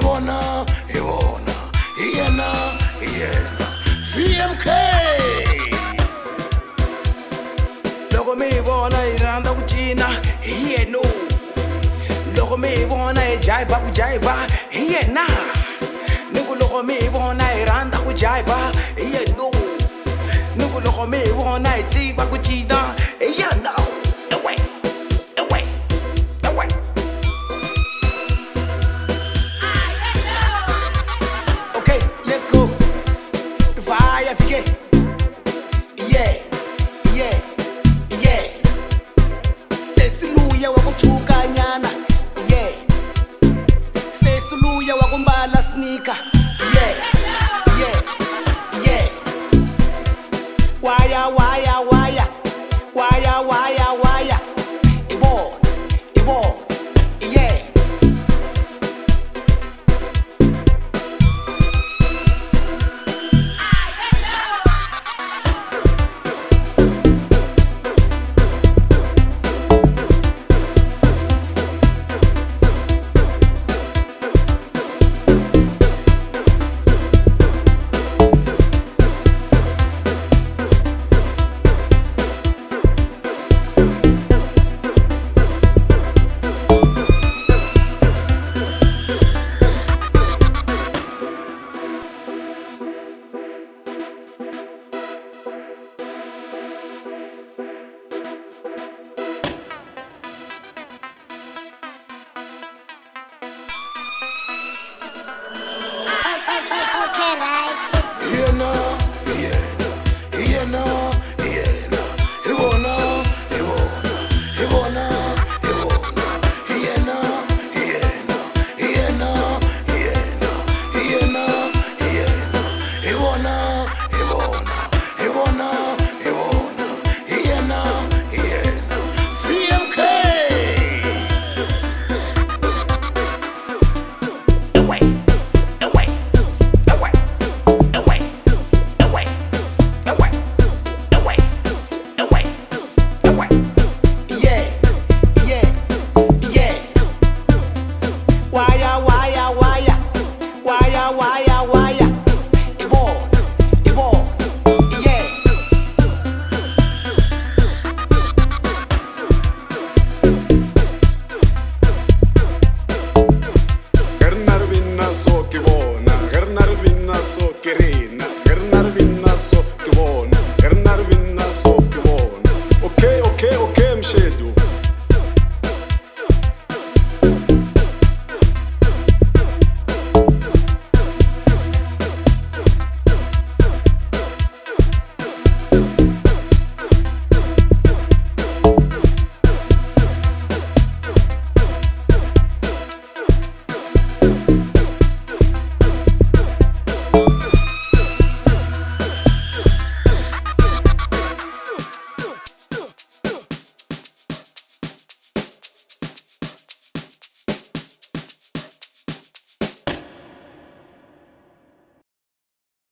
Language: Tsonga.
vona, hi vona, hi yena, hi yena. VMK. Loko mi hi vona hi rhandza ku cina, hi yeno. Loko mi hi vona hi jiva ku jiva, hi yena. Ni ku loko mi hi vona hi rhandza ku jiva, hi yeno. Ni ku loko mi hi vona hi tiva ku cina, hi yena. Ewe, ewe, ewe. Okay, let's go. Fire fike. Yeah, yeah, yeah. Sesiluya wa ku chuka nyana. Yeah. Sesiluya wa ku mbala sneaker. Yeah, yeah, yeah. Waya, waya, waya. Waya, waya, waya. Ibona, ibona. Yeah. Okay, right. Hi yena, hi yena, hi yena, hi yena. Hi vona, hi vona, hi vona, hi vona. Hi yena, hi yena, hi yena, hi yena. Hi yena, hi yena. Hi vona, hi vona, hi vona, hi vona. Hi yena, hi yena. VMK. Away, away, away, away, away, away, away, away, away. Yeah, yeah, yeah. Waya, waya, waya, waya, waya, waya. Ibona, ibona, yeah. Ge re na re bina so ke bona, ge re na re bina so ke rena.